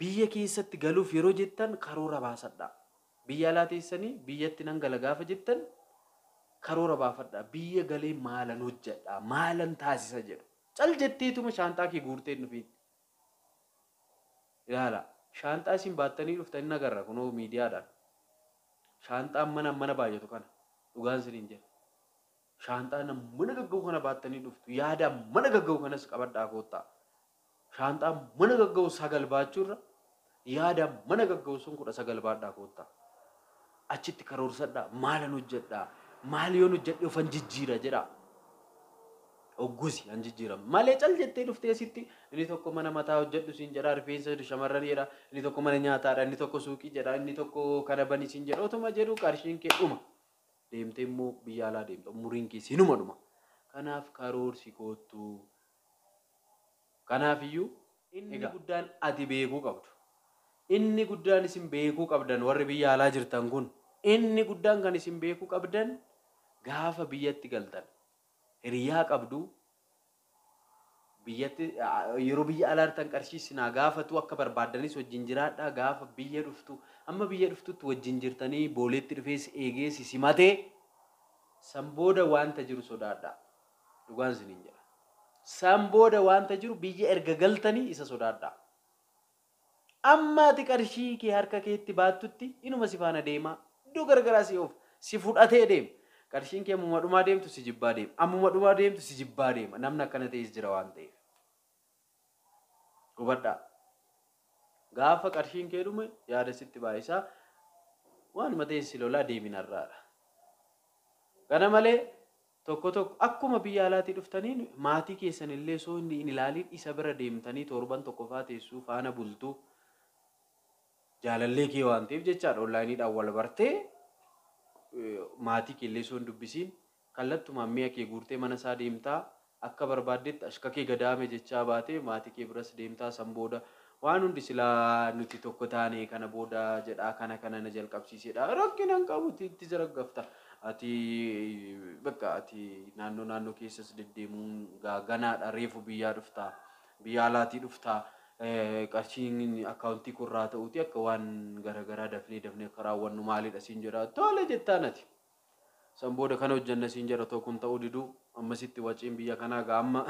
Biyya keessatti galuuf yeroo jettan karoora baasadhaa. Biyya alaa teessanii biyyatti nan gala gaafa jettan karoora baafadhaa. Biyya galee maalan hojjedhaa, maalan taasisa jedhu. Cal jetteetuma shaanxaa kee guurtee hin dhufiin. Ilaala, shaanxaa isin baattanii dhuftanii nagarra kunoo miidiyaadhaan. Shaanxaan mana baay'atu kana dhugaan isiniin jedha. Shaanxaa mana gagga'u kana baattanii dhuftu. Yaada mana gagga'u kanas qabadhaa koottaa. Shaanxaa mana gagga'u 9 baachuurra yaada mana gagga'u sun 19 baadhaa koottaa. Achitti karoorsadhaa, maalan hojjedhaa, maal yoon hojjedhe ofan jijjiira jedhaa. Oggusi an jijjiirama. Malee cal jettee dhuftee asitti inni tokko mana mataa hojjedhu siin jedha, rifeensa shamarran jedha, inni tokko mana nyaataadha, inni tokko suuqii jedha, inni tokko kana bani siin jedha. Otuma jedhu qarshiin kee dhuma. Deemtee immoo biyya alaa deemta, umuriin kee sinuma dhuma. Kanaaf karoorsi koottu. Kanaafiyyuu inni guddaan ati beekuu qabdu. Inni guddaan isin beekuu qabdan warri biyya alaa jirtan kun, inni guddaan kan isin beekuu qabdan gaafa biyyatti galtan hiriyaa qabdu biyyatti yeroo biyya alaa jirtan qarshii isinaa gaafatu akka barbaaddanis wajjin jiraadhaa. Gaafa biyya dhuftu amma biyya dhuftutti wajjin jirtanii booleetti dhufees eegees simatee san booda wanta jiru sodaadhaa. Dhugaan isiniin jedha. San booda wanta jiru biyya erga galtanii isa sodaadhaa. Amma ati qarshii kee harka keetti baattutti inuma si faana deemaa. Iddoo garagaraa si oofa. Si fudhatee deema. Qarshiin kee ammuma dhumaa deemtu si jibbaa deema. Ammuma dhumaa deemtu si jibbaa deema. Namni akkana ta'es jira waan ta'eef. Hubadhaa. Gaafa qarshiin kee dhume yaada sitti baay'isaa waanuma ta'e si lolaa deeminarraadha. Kana malee tokko tokko akkuma biyya alaatii dhuftaniin maatii keessan illee osoo hin ilaaliin isa bira deemtanii torban tokko faa teessuu faana bultuu jaalallee kee waan ta'eef jechaadha. Onlaayiniidhaan wal bartee maatii kee illee osoo hin dubbisiin kallattumaan mi'a kee guurtee mana isaa deemtaa akka barbaaddetti ashka kee gadaame jechaa baatee maatii kee biras deemtaa. San booda waan hundi silaa nuti tokko taane kana booda jedhaa kana kana na jalqabsiisedha. Rakkina hin qabu itti zaraggafta. Ati bakka ati naannoo naannoo keessas deddeemuun ganaadha. Reefu biyyaa dhuftaa, biyya alaatii dhuftaa. Qarshiin akkaawuntii korraa ta'uuti akka waan garaagaraa dafnee dafnee akka raawwannu maalidha siin jedha. Tole jettaan ati. San booda kana hojjanna siin jedha. Tokko kun ta'uu diduu ammasitti waciin biyya kanaa gaa amma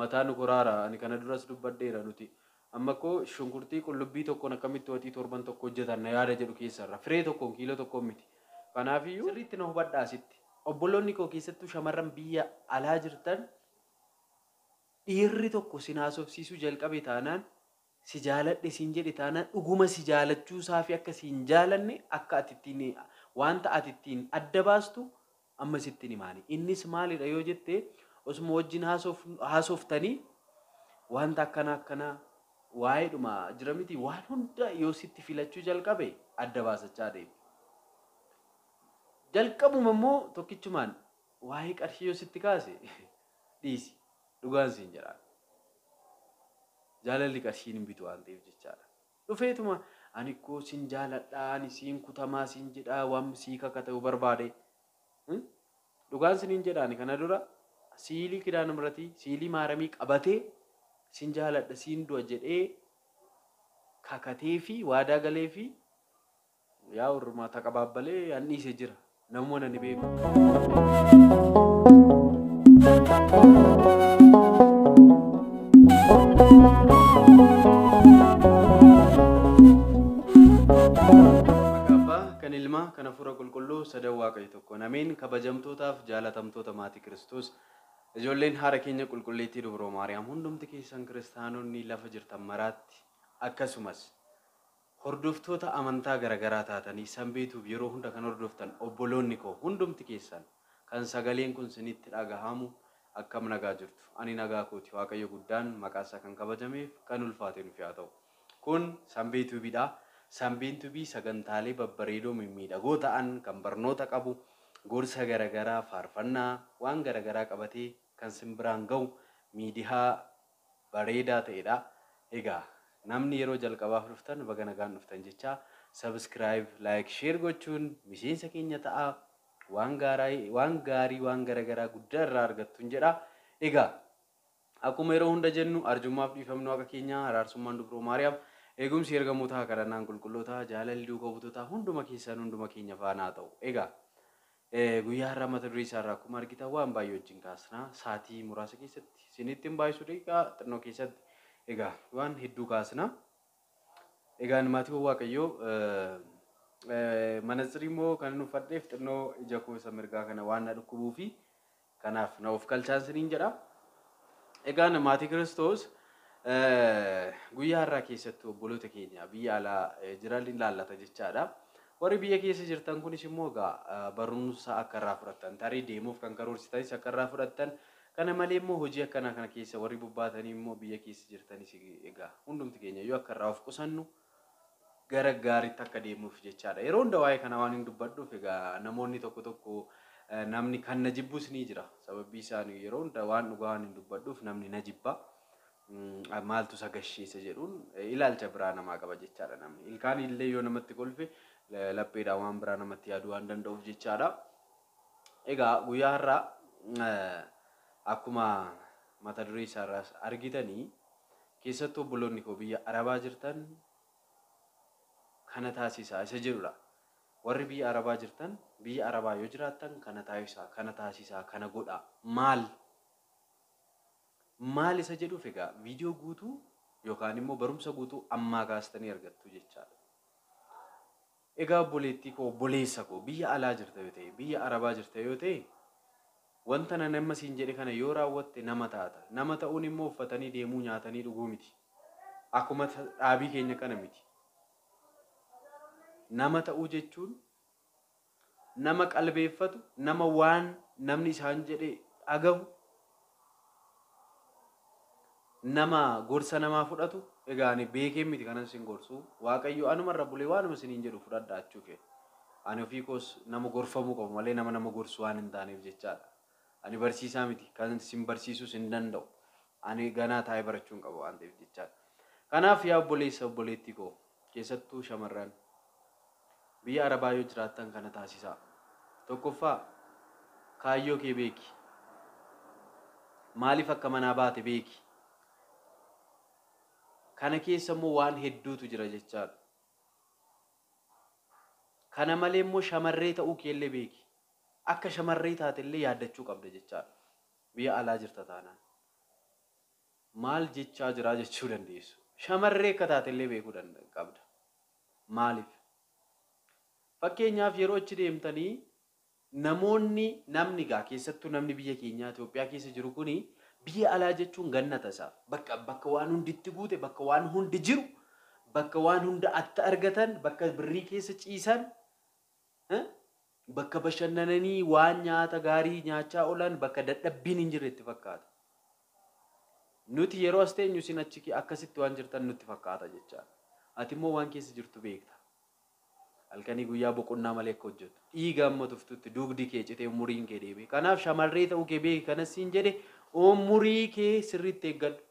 mataa nu koraara. Ani kana duras dubbadheera nuti. Amma koo shunkurtii qullubbii tokkoon akkamitti waxii torban tokko hojjetan na yaada jedhu keessarra. Firee tokkoon kiiloo tokkoon miti. Kanaafiyyuu sirriitti na hubadhaa asitti. Obboloonni koo keessattuu shamarran biyya alaa jirtan dhiirri tokko sin haasofsiisuu jalqabe taanaan si jaaladhe siin jedhe taanaan dhuguma si jaalachuu isaa fi akka si hin jaalanne akka ati ittiin wanta ati ittiin adda baastu amma sitti himaani. Innis maalidha yoo jette osuma wajjin haasoftanii wanta akkana akkanaa waa'eedhuma jira miti waan hunda yoo sitti filachuu jalqabe adda baasachaa deema. Jalqabuma immoo tokkichumaan waa'ee qarshii yoo sitti kaase dhiisi dhugaan siin jedha. Jaalalli qarshiin hin bitu waan ta'eef jechaadha. Dhufeetuma ani koo sin jaaladhaa, ani siin kutamaa siin jedhaa waan sii kakata'u barbaade. Dhugaan siniin jedha ani kana dura siilii kidaana muratii siilii maaramii qabatee sin jaaladha siin du'a jedhee kakatee fi waadaa galee fi yaa ormaa taqabaabbalee an dhiise jira. Namuma nani beeku. Abbaa kan ilmaa kan hafuura qulqulluu sadan Waaqayyo tokko. Ameen. Kabajamtootaaf jaalatamtoota maatii Kiristoos. Ijoolleen haadha keenya qulqulleettii Dubroo Maariyaam hundumti keessan kiristaanonni lafa jirtan maraatti akkasumas hordoftoota amantaa garaagaraa taatanii sanbeetuuf yeroo hunda kan hordoftan obboloonni koo hundumti keessan kan sagaleen kun sinitti dhagahamu akkam nagaa jirtu. Ani nagaa kooti. Waaqayyo guddaan maqaa isaa kan kabajameef kan ulfaate nuuf haa ta'u. Kun sanbeetuubidha. Sanbeetuubii sagantaalee babbareedoo mimmiidhagoo ta'an kan barnoota qabu gorsa garaagaraa faarfannaa waan garaagaraa qabatee kan simbiraan ga'u miidiyaa bareedaa ta'edha. Egaa namni yeroo jalqabaaf dhuftan baga nagaan dhuftan jecha subscribe, like, share gochuun miseensa keenya ta'a. Waan gaarii waan garaagaraa guddaa irraa argattuun jedha. Egaa akkuma yeroo hunda jennu arjummaaf dhiifamnu Waaqa keenya araarsummaan Dubroo Maariyaam Eegumsi ergamootaa, kadhannaan qulqullootaa, jaalalli duuka buutotaa hunduma keessan, hunduma keenya faana haa ta'u. Egaa guyyaa har'aa mata duree isaarraa akkuma argitan waan baay'ee wajjin kaasnaa, sa'aatii muraasa keessatti isinitti hin baay'isu, daqiiqaa xinnoo keessatti egaa waan hedduu kaasnaa. Egaan maatiiwwan Waaqayyoo, manatsirii immoo kan inni uffadheef xinnoo ija koo isa mirgaa kana waan na dhukkubuu fi kanaaf na of kalchaan isiniin jedha. Egaan maatii Kiristoos, guyyaa har'aa keessattuu obboloota keenya biyya alaa jiran ilaallata jechaadha. Warri biyya keessa jirtan kunis immoo egaa barumsa akka irraa fudhattan, tarii deemuuf kan karoorsitanis akka irraa fudhattan, kana malee immoo hojii akkanaa kana keessa warri bobbaatanii immoo biyya keessa jirtanis egaa hundumti keenya iyyuu akka irraa of qusannu, gara gaariitti akka deemuuf jechaadha. Yeroo hunda waa'ee kana waan hin dubbadhuuf egaa namoonni tokko tokko, namni kan na jibbus ni jira. Sababii isaan yeroo hunda waan dhugaa waan hin dubbadhuuf namni na jibba. Maaltu isa gasheessa jedhuun ilaalcha biraa namaa qaba jechaadha namni. Ilkaan illee yoo namatti kolfe lapheedhaan waan biraa namatti yaaduu waan danda'uuf jechaadha. Egaa guyyaa har'aa akkuma mata duree isaarraas argitanii, keessattuu obboloonni koo biyya Arabaa jirtan kana taasisaa isa jedhudha. Warri biyya Arabaa jirtan, biyya Arabaa yoo jiraattan kana taasisaa, kana taasisaa, kana godhaa. Maal? Maal isa jedhuuf egaa viidiyoo guutuu yookaan immoo barumsa guutuu ammaa kaastanii argattu jechaadha. Egaa obboleettii koo, obboleessa koo, biyya alaa jirta yoo ta'e, biyya Arabaa jirta yoo ta'e, wanta nan amma siin jedhe kana yoo raawwatte nama taata. Nama ta'uun immoo uffatanii deemuu, nyaatanii dhuguu miti. Akkuma dhaabii keenya kana miti. Nama ta'uu jechuun nama qalbeeffatu, nama waan namni isaan jedhe dhagahu, nama gorsa namaa fudhatu. Egaa ani beekee miti kanan sin gorsu. Waaqayyo anumarra bulee waanuma isiniin jedhu fudhadhaa jechuu kee. Ani ofii koos nama gorfamuu qabu malee nama nama gorsu waan hin taaneef jechaadha. Ani barsiisaa miti, kan sin barsiisuus hin danda'u. Ani ganaa taa'ee barachuu hin qabu waan ta'eef jechaadha. Kanaaf yaa obboleessa, obboleettii koo, keessattuu shamarran biyya Arabaa yoo jiraattan kana taasisaa. Tokkoffaa, kaayyoo kee beeki. Maaliif akka manaa baate beeki. Kana keessa immoo waan hedduutu jira jechaadha. Kana malee immoo shamarree ta'uu keellee beeki. Akka shamarree taate illee yaaddachuu qabda jechaadha. Biyya alaa jirta taanaan. Maal jechaa jiraa jechuu dandeessu. Shamarree akka taate illee beekuu qabda. Maaliif? Fakkeenyaaf yeroo achi deemtanii namoonni, namni gaa keessattuu namni biyya keenyaa Itoophiyaa keessa jiru kuni, biyya alaa jechuun gannata isaaf. Bakka waan hundi itti guute, bakka waan hundi jiru, bakka waan hunda atta argatan, bakka birrii keessa ciisan, bakka bashannananii waan nyaata gaarii nyaachaa oolan, bakka dadhabbiin hin jirre itti fakkaata. Nuti yeroo as teenyu isin achi akkasitti waan jirtan nutti fakkaata jechaadha. Ati immoo waan keessa jirtu beekta. Halkanii guyyaa boqonnaa malee akka hojjettu. Dhiiga amma tuftutti dugdi kee citee umuriin kee deeme. Kanaaf shamarree ta'uu kee beeki, kanas siin jedhe, umurii kee sirriitti eeggadhu.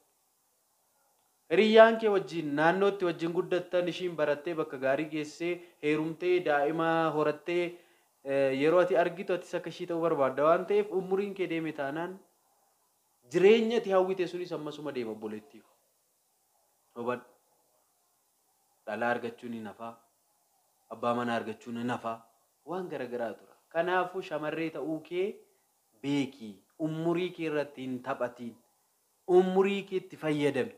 Hiriyyaan kee wajjin naannootti wajjin guddattan ishiin barattee bakka gaarii geessee, heerumtee, daa'ima horattee yeroo ati argitu atis akka ishii ta'uu barbaadda waan ta'eef, umuriin kee deeme taanaan jireenya ati hawwite sunis ammasuma deema, obboleettii koo. Hubadhu. Dhalaa argachuun hin hafaa. Abbaa manaa argachuun hin hafaa. Waan garaagaraa tura. Kanaafuu shamarree ta'uu kee beeki. Umurii kee irratti hin taphatiin. Umurii kee itti fayyadami.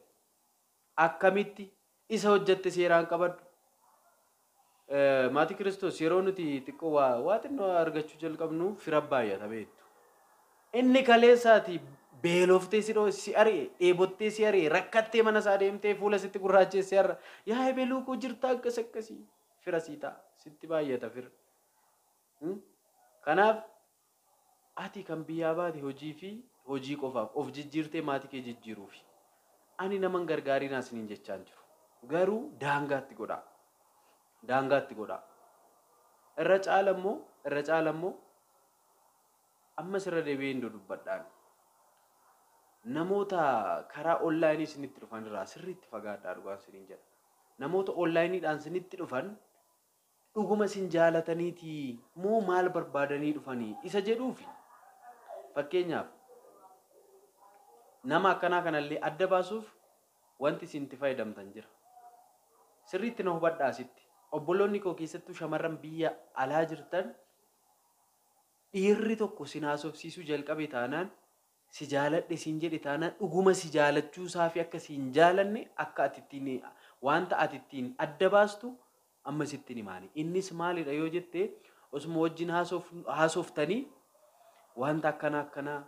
Akkamitti isa hojjette seeraan qabadhu. Maatii Kiristoos, yeroo nuti xiqqoo waa xinnoo argachuu jalqabnu fira baay'ata beektu. Inni kaleessaati beeloftee si dhoo si ari'e, dheebottee si ari'e, rakkattee mana isaa deemtee fuula sitti gurraacheessee, har'a yaa ebeluu koo jirta, akkas akkasii fira sii ta'a, sitti baay'ata fira. Kanaaf ati kan biyyaa baate hojii fi hojii qofaaf, of jijjiirtee maatii kee jijjiiruufi. Ani naman gargaariin isiniin jechaa hin jiru. Garuu daangaatti godhaa. Daangaatti godhaa. Irra caala immoo ammas irra deebi'ee hin dubbadhaan. Namoota karaa onlaayinii isinitti dhufan irraa sirriitti fagaadhaa, dhugaan isiniin jedha. Namoota onlaayiniidhaan isinitti dhufan dhuguma isin jaalataniiti moo maal barbaadanii dhufanii isa jedhuufi, fakkeenyaaf nama akkanaa kanallee adda baasuuf wanti isin itti fayyadamtan jira. Sirriitti na hubadhaa asitti. Obboloonni koo, keessattuu shamarran biyya alaa jirtan, dhiirri tokko sin haasofsiisuu jalqabe taanaan, si jaaladhe siin jedhe taanaan, dhuguma si jaalachuu isaa fi akka si hin jaalanne akka ati ittiin wanta ati ittiin adda baastu amma sitti himaani. Innis maalidha yoo jette, osuma wajjin haasoftanii wanta akkana akkanaa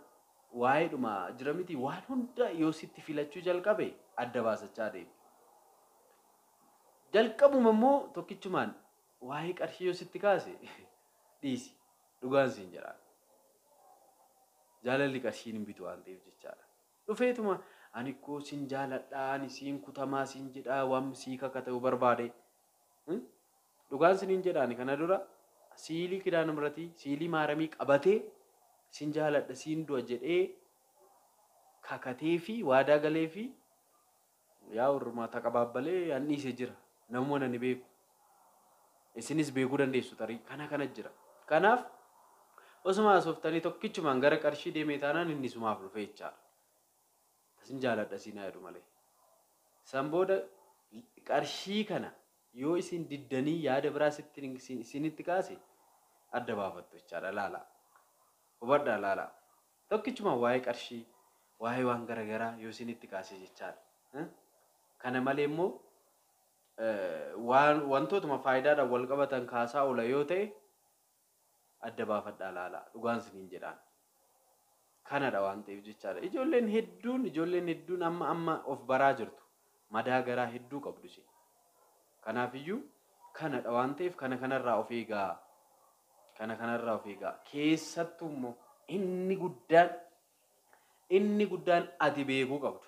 waa'eedhuma jira miti, waan hunda yoo sitti filachuu jalqabe adda baasachaa deema. Jalqabuma immoo tokkichumaan waa'ee qarshii yoo sitti kaase dhiisi, dhugaan siin jedha. Jaalalli qarshiin hin bitu waan ta'eef jechaadha. Dhufeetuma ani koo sin jaaladhaa, ani siin kutamaa siin jedhaa, waan sii kakata'u barbaade. Dhugaan siniin jedhaani, kana dura siilii Kidaan Miratii, siilii maaramii qabatee sin jaaladha, siin du'a jedhee kakatee fi waadaa galee fi yaa ormaa taqabaabbalee an dhiise jira. Namuma nani beeku. Isinis beekuu dandeessu tarii, kana kana jira. Kanaaf osuma haasoftanii tokkichumaan gara qarshii deemee taanaan inni sumaaf dhufe jechaadha. Sin jaaladha siin haa jedhu malee. San booda qarshii kana yoo isin diddanii yaada biraa isinitti kaase adda baafattu jechaadha, laala. Hubadhaa, laala. Tokkichumaan waa'ee qarshii, waa'ee waan garaagaraa yoo isinitti kaase jechaadha. Kana malee immoo waan wantootuma faayidaadhaan wal qabatan kaasaa oola yoo ta'e adda baafadhaa, laala, dhugaan isiniin jedhaan. Kanadha waan ta'eef jechaadha. Ijoolleen hedduun amma amma of baraa jirtu. Madaa garaa hedduu qabdu isin. Kanaafiyyuu kanadha waan ta'eef kana kanarraa of eegaa. Kana kanarraa of eegaa. Keessattuu immoo inni guddaan ati beekuu qabdu.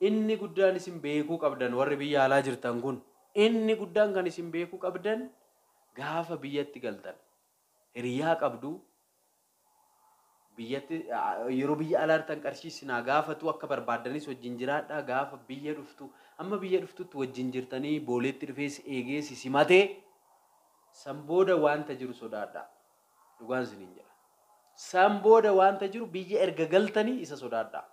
Inni guddaan isin beekuu qabdan, warri biyya alaa jirtan kun, inni guddaan kan isin beekuu qabdan, gaafa biyyatti galtan hiriyaa qabdu. Biyyatti yeroo biyya alaa jirtan qarshii isinaa gaafatu, akka barbaaddanis wajjin jiraadhaa. Gaafa biyya dhuftu, amma biyya dhuftutti wajjin jirtanii booleetti dhufees eegee si simatee, san booda wanta jiru sodaadhaa, dhugaan isiniin jedha. San booda wanta jiru biyya erga galtanii isa sodaadhaa.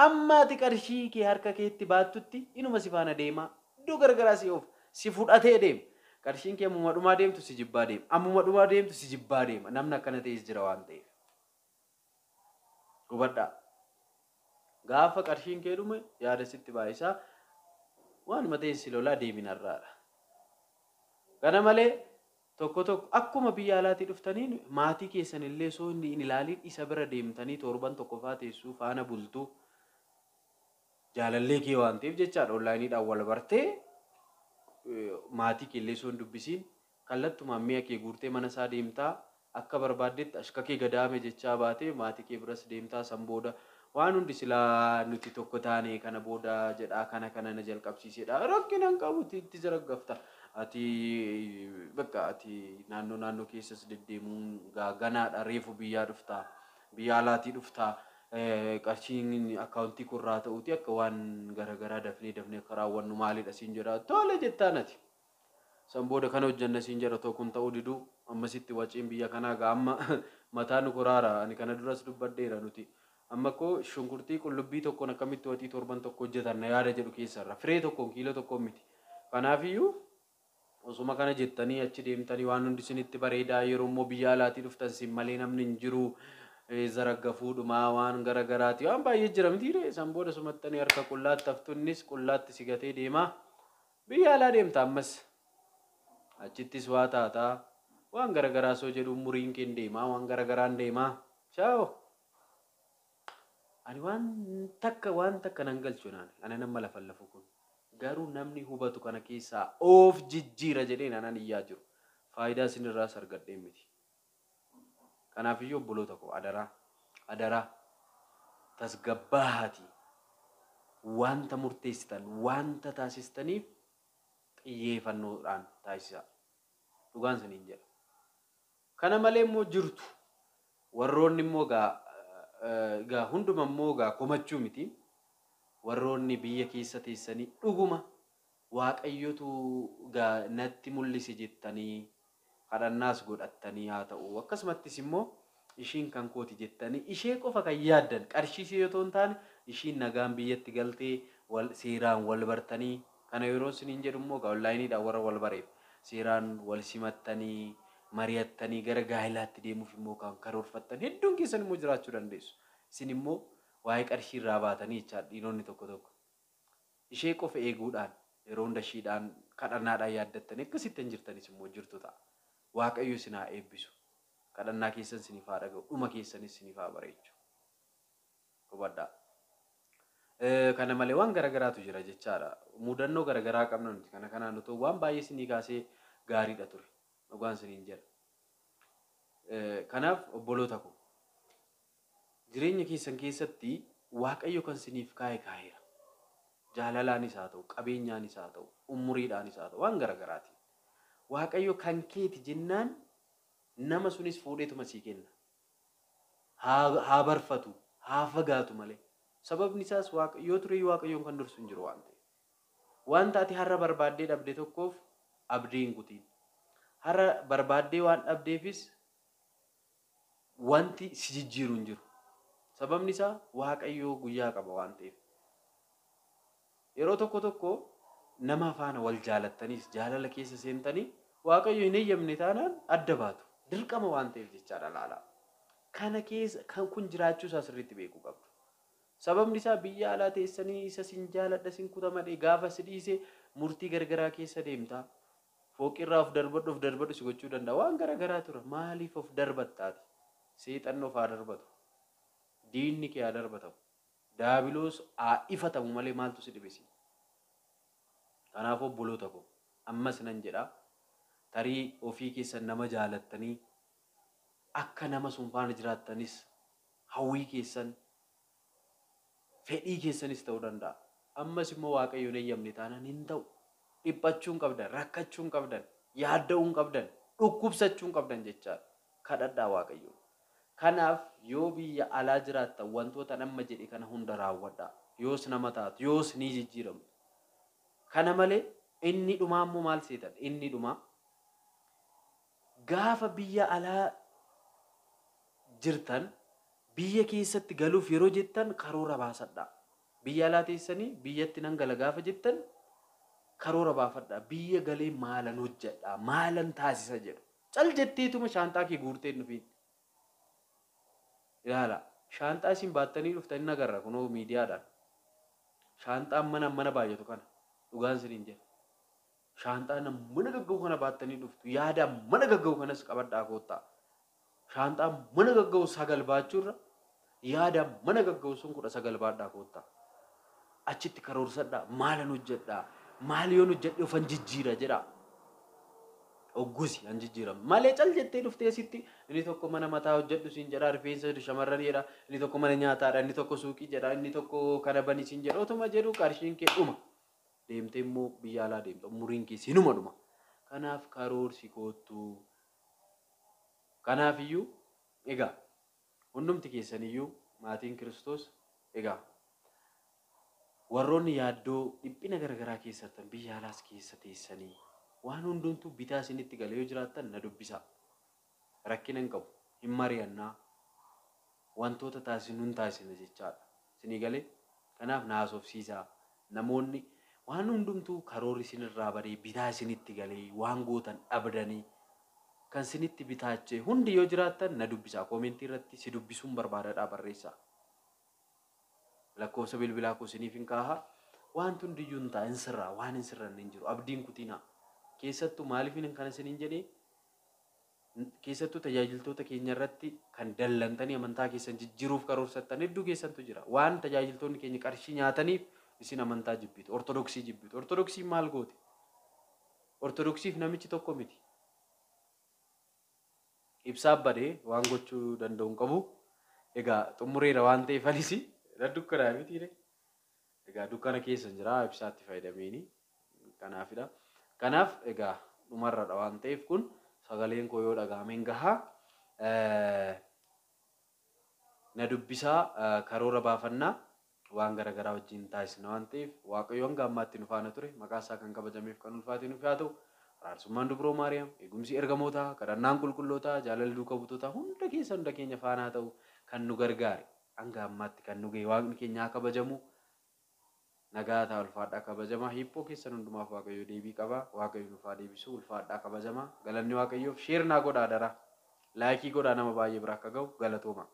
Amma ati qarshii kee harka keetti baattutti inuma si faana deemaa, iddoo garagaraa si oof si fudhatee deema. Qarshiin kee ammuma dhumaa deemtu si jibbaa deema. Ammuma dhumaa deemtu si jibbaa deema. Namni akkana ta'es jira waan ta'eef. Hubadhaa. Gaafa qarshiin kee dhume yaada sitti baay'isaa, waanuma ta'e si lolaa deeminarraadha. Kana malee tokko tokko akkuma biyya alaatii dhuftaniin maatii keessan illee osoo hin ilaaliin isa bira deemtanii torban tokko faa teessuu, faana bultuu, jaalallee kee waan ta'eef jechaadha. Onlineiidhaan wal bartee maatii kee illee osoo hin dubbisiin kallattumaan mi'a kee guurtee mana isaa deemtaa, akka barbaaddetti ashka kee gadaame jechaa baatee maatii kee biras deemtaa. San booda waan hundi silaa nuti tokko taane kana booda jedhaa, kana kana na jalqabsiisedha, rakkina hin qabu, itti zaraggafta. Ati bakka ati naannoo naannoo keessas deddeemuun ganaadha, reefu biyyaa dhuftaa, biyya alaatii dhuftaa, qarshiin akkaawuntii kurraa ta'uuti akka waan garaagaraa dafnee dafnee akka raawwannu maalidha siin jedha, tole jettaan ati. San booda kana hojjanna siin jedha, tokko kun ta'uu diduu ammasitti waciin biyya kanaa gaa amma mataa nu koraara. Ani kana duras dubbadheera, nuti amma koo shunkurtii qullubbii tokkoon akkamitti waxii torban tokko hojjetan na yaada jedhu keessarra firee tokkoon kiiloo tokkoon miti. Kanaafiyyuu osuma kana jettanii achi deemtanii waan hundi isinitti bareedaa, yeroo immoo biyya alaatii dhuftan sin malee namni hin jiru, zaraggafuudhumaa waan garagaraati, waan baay'ee jira mitiire. San booda sumattanii harka qullaatti haftunnis qullaatti si gatee deemaa, biyya alaa deemta, ammas achittis waa taataa waan garagaraa soo jedhu umuriin keen deemaa, waan garagaraan deemaa. Ciao. Ani waan takka waan takka nan galchu naan ana nama lafan lafu kun garuu namni hubatu kana keessaa of jijjiira jedheen anan iyyaa jiru, faayidaa isinirraas argadhee miti. Kanaafiyyuu obboloota koo, adaraa adaraa tasgabbaa'aatii wanta murteessitan, wanta taasistaniif xiyyeeffannoodhaan taasisaa. Dhugaan isiniin jedha. Kana malee immoo jirtu warroonni immoo gaa hunduma immoo gaa komachuu miti. Warroonni biyya keessa teessanii dhuguma Waaqayyotu gaa natti mul'ise jettanii kadhannaas godhattanii haa ta'u, akkasumattis immoo ishiin kan kooti jettanii ishee qofa kan yaaddan, qarshii ishee yoo hin taane ishiin nagaan biyyatti galtee wal seeraan wal bartanii Kana yeroo isiniin jedhu immoo egaa onlaayiniidhaan warra wal bareef seeraan wal simattanii mari'attanii gara gaa'ilaatti deemuuf immoo kan karoorfattan hedduun keessan immoo jiraachuu dandeessu. Isin immoo waa'ee qarshii irraa baatanii jechaadha dhiironni tokko tokko. Ishee qofa eeguudhaan yeroo hunda ishiidhaan kadhannaadhaan yaaddattanii akkasitti hin jirtanis immoo jirtu ta'a. Waaqayyo isin haa eebbisu. Kadhannaa keessan isiniif haa dhaga'u. Dhuma keessanis isiniif haa bareechu. Hubadhaa. Kana malee waan garagaraatu jira jechaadha. Mudannoo garagaraa qabna nuti kana kanaan otoo waan baay'ee isinii kaasee gaariidha ture. Dhugaan isiniin jedha. Kanaaf obboloota ko jireenya keessan keessatti Waaqayyo kan isiniif kaa'e kaa'eera. Jaalalaanis haa ta'u, qabeenyaanis haa ta'u, umuriidhaanis haa ta'u, waan garagaraatiin. Waaqayyo kan keeti jennaan nama sunis fuudheetuma sii kenna. Haa barfatu, haa fagaatu malee. Sababni isaas yoo ture Waaqayyoon kan dursu hin jiru waan ta'eef. Wanta ati har'a barbaaddee dhabde tokkoof abdii hin kutiin. Har'a barbaaddee waan dhabdeefis wanti si jijjiiru hin jiru. Sababni isaa Waaqayyoo guyyaa qaba waan ta'eef. Yeroo tokko tokko nama faana wal jaalattaniis jaalala keessa seentanii Waaqayyo hin eeyyamne taanaan adda baatu. Dirqama waan ta'eef jechaadha laala. Kana keessa kan kun jiraachuu isaa sirriitti beekuu qabdu. Sababni isaa biyya alaa teessanii isa sin jaaladha sin kuta malee gaafa si dhiise murtii gargaraa keessa deemta. Fooqirraa of darbadhu of darbadhu si gochuu danda'a. Waan garagaraa tura. Maaliif of darbattaati? Seexanni of haa darbatu. Diinni kee haa darbatamu. Daabiloos haa ifatamu malee maaltu si dhibisi? Kanaaf obboloota ko ammas nan jedha tarii ofii keessan nama jaalattanii akka nama sun faana jiraattanis hawwii keessan fedhii keessanis ta'uu danda'a. Ammas immoo Waaqayyoon eeyyamne taanaan hin ta'u. Dhiphachuu hin qabdan, rakkachuu hin qabdan, yaadda'uu hin qabdan, dhukkubsachuu hin qabdan jechaadha. Kadhadhaa Waaqayyoon. Kanaaf yoo biyya alaa jiraattan wantoota amma jedhe kana hunda raawwadhaa. Yoos nama taatu, yoos ni jijjiiramtu. Kana malee inni dhumaa immoo maal seetan? Inni dhumaa gaafa biyya alaa jirtan biyya keessatti galuuf yeroo jettan karoora baasadhaa. Biyya alaa teessanii biyyatti nan gala gaafa jettan karoora baafadhaa. Biyya galee maalan hojjedhaa, maalan taasisa jedhu. Cal jetteetuma shaanxaa kee guurtee hin dhufiin. Ilaala, shaanxaa isin baattanii dhuftanii nagarra kunoo miidiyaadhaan. Shaanxaan mana baay'atu kana dhugaan isiniin jedha. Shaanxaa mana gagga'u kana baattanii dhuftu. Yaada mana gagga'u kanas qabadhaa koottaa. Shaanxaa mana gagga'u 9 baachuurra yaada mana gagga'u sun 19 baadhaa koottaa. Achitti karoorsadhaa, maalan hojjedhaa, maal yoon hojjedhe ofan jijjiira jedhaa. Oggusi an jijjiiramu. Malee cal jettee dhuftee asitti inni tokko mana mataa hojjedhu siin jedha, rifeensa shamarran jedha, inni tokko mana nyaataadha, inni tokko suuqii jedha, inni tokko kana bani siin jedha. Otuma jedhu qarshiin kee dhuma. Deemtee immoo biyya alaa deemta, umuriin kee sinuma dhuma. Kanaaf karoorsi koottu. Kanaafiyyuu egaa hundumti keessaniyyuu maatiin Kiristoos egaa warroonni yaaddoo dhiphina garagaraa keessattan biyya alaas keessa teessanii waan hundumtuu bitaa isinitti galee yoo jiraattan na dubbisaa. Rakkina hin qabu, hin mari'annaa, wantoota taasisnu hin taasisna jechaadha. Isinii galee kanaaf na haasofsiisaa. Namoonni waan hundumtuu karoorri isinirraa badee bitaa isinitti galee waan gootan dhabdanii kan isinitti bitaachee hundi yoo jiraattan na dubbisaa. Koomentii irratti si dubbisuun barbaadadhaa barreessaa. Lakkoofsa bilbilaa koo isiniif hin kaaha. Wanti hundiyyuu hin ta'a, hin sirraa, waan hin sirranne hin jiru. Abdiin kutinaa. Keessattuu maaliif kana isiniin jedhee keessattuu tajaajiltoota keenya irratti kan dallantanii amantaa keessan jijjiiruuf karoorfattan hedduu keessantu jira. Waan tajaajiltoonni keenya qarshii nyaataniif isin amantaa jibbitu, Ortodoksii jibbitu. Ortodoksiin maal goote? Ortodoksiif namichi tokko miti. Ibsaa badee waan gochuu danda'u hin qabu. Egaa xumureera waan ta'eef anis dukkanaa mitiire. Egaa dukkana keessa jira ibsaatti fayyadameeni. Kanaafidha. Kanaaf egaa dhumarradha waan ta'eef kun sagaleen koo yoo dhaga'ameen gahaa. Na dubbisaa karoora baafannaa waan garagaraa wajjin taasisna waan ta'eef Waaqayyo hanga ammaatti nu faana ture maqaa isaa kan kabajameef kan ulfaate nuuf haa ta'u. Araarsummaan Dubroo Maariyaam, eegumsi ergamootaa, kadhannaan qulqullootaa, jaalalli duuka buutootaa hunda keessa hunda keenya faana haa ta'u kan nu gargaare hanga ammaatti kan nu ga'e Waaqni keenya haa kabajamu. Nagaa ta'a, ulfaadhaa, kabajamaa. Hiiphoo keessan hundumaaf Waaqayyo deebii qaba. Waaqayyo nuuf haa deebisu. Ulfaadhaa, kabajamaa. Galanni Waaqayyoof. Share naa godhaa dara. Like godhaa, nama baay'ee bira akka ga'u. Galatooma.